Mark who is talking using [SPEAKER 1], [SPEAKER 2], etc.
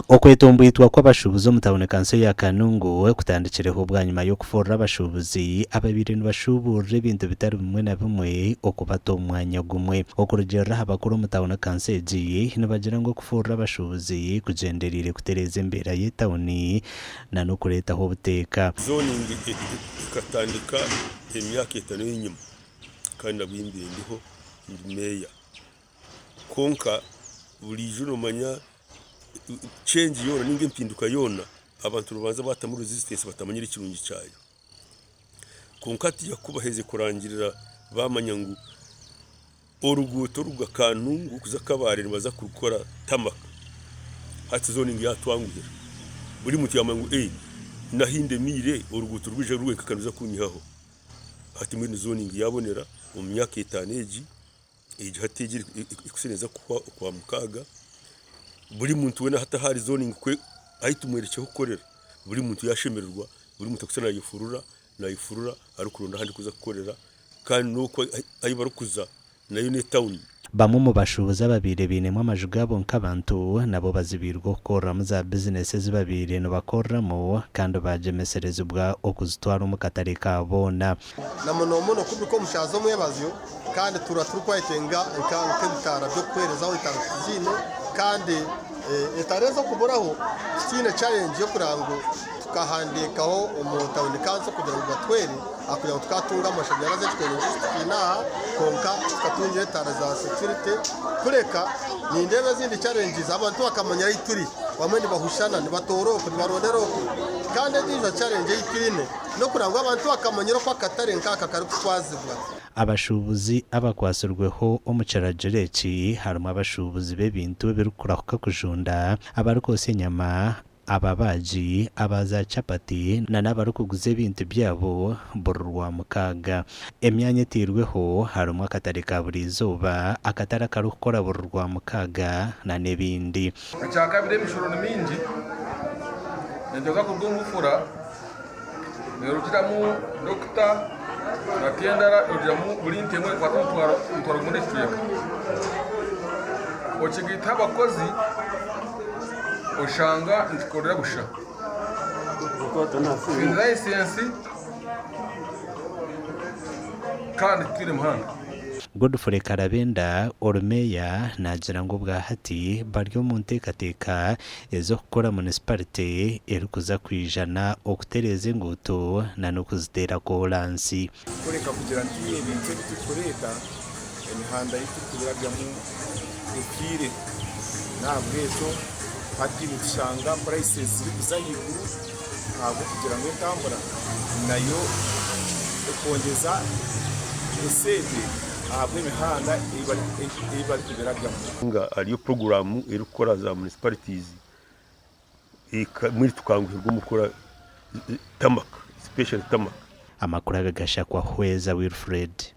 [SPEAKER 1] Okwetomboitwa kw'abashuubuzi omu tauni kanso ya Kanungu kutandikireho bwanyima y'okufurura abashuubuzi ababaire nibashuuburira ebintu bitari bimwe na bimwe okubata omu mwanya gumwe. Okurugiirira aha bakuru omu tauni kanso egi nibagira ngu okufurura abashuubuzi kugyendereire kutereeza embeera y'etauni n'okureetaho obuteeka.
[SPEAKER 2] Zoning ekatandika emyaka etano enyima kandi nabwo mbaire ndiho ndi meeya. Kwonka buriijo noomanya change yoona nainga empinduka yoona abantu nibabanza baatamu resistance batamanyire ekirungi kyayo. Kwonka hatiiya ku baherize kurangirira baamanya ngu oruguuto orukuruga Kanungu kuza Kabale nibaza kurukora tarmac, hati zoning yaatwanguhira. Buri muntu yaamanya ngu n'ahu ndemiire oruguuto rwija rwenka niruza kunyihaho. Hati mbwenu zoning yaabonera omu myaka etaano egi. Egi hati egi erikushusha neeza kuhwa okwamukaaga, buri muntu weena hati ahari zoning kwe ahu tumworekire ah'okukorera, buri muntu yaashemererwa, buri muntu arikushusha naayefurura, naayefurura arikuronda ahu arikuza kukorera kandi n'okwo ahu barikuza nayo n'etawuni.
[SPEAKER 1] Bamwe omu bashuubuzi ababaire bainemu amaju gaabo nk'abantu nabo bazibiirwe okukoreramu za bizinesi ezi babaire nibakoreramu kandi baagyemeserezibwa okuzitwara omu katare ka boona.
[SPEAKER 3] Na muno muno ku buri omu shaaha z'omwebazyo kandi tuba turikwetenga nk'ebitaara by'okuheerezaho etaara tituziine kandi etaara ezi okuburaho titwine challenge y'okureba ngu tukahandiikaho omu tawuni kanso kugira ngu batuhwere kugira ngu tukatunga amashanyarazi ekikondo nikyo kitwine aha kwonka tukatungire etaara za security kureka nindeeba ezindi challenges abantu bakamanya ahu turi bamwe nibahushana nibatoora oku nibarondera oku kandi endiijo challenge ei twine N'okureba ngu abantu bakamanyire oku akatare nk'aka karikutwazibwa.
[SPEAKER 1] Abashuubuzi abakwatsirweho omu kiragiro eki harimu abashuubuzi b'ebintu ebirikurahuka kujunda, abarikwotsya enyama, ababaagi, aba za chapati na n'abarikuguza ebintu byabo buri Rwamukaaga. Emyanya eteirweho harimu akatare ka buri izooba, akatare akarikukora buri Rwamukaaga na n'ebindi.
[SPEAKER 4] Ekyakabiri emishoro ni mingi nituza kuruga omu bufura nerugiramu dokita na tendara erugiramu buri nte emwe nekwata omutwaro gumwe n'ekicweka. Okigaitaho abakozi oshanga nitukorera busha. Twine layisensi kandi titwine muhanda.
[SPEAKER 1] Godfrey Karabenda, ori meeya naagira ngu obwahati bari omu nteekateeka ez'okukora munisiparite erikuza kwijana okutereeza enguuto na n'okuziteera koolaansi.
[SPEAKER 5] Kureka kugira nti ebintu ebi turikureeta emihanda ei turikubirabyamu efiire. N'ahabw'ekyo hati nitushanga prices zirikuza ahaiguru ahabw'okugira ngu entambura nayo ekongyeza esente ahabw'emihanda ei barikubirabyamu.
[SPEAKER 2] Nga hariyo puroguraamu erikukora za municipalities mbwenu tukanguhirwa omu kukora tarmac, especially tarmac.
[SPEAKER 1] Amakuru aga gashakwa Hweza Wilfred.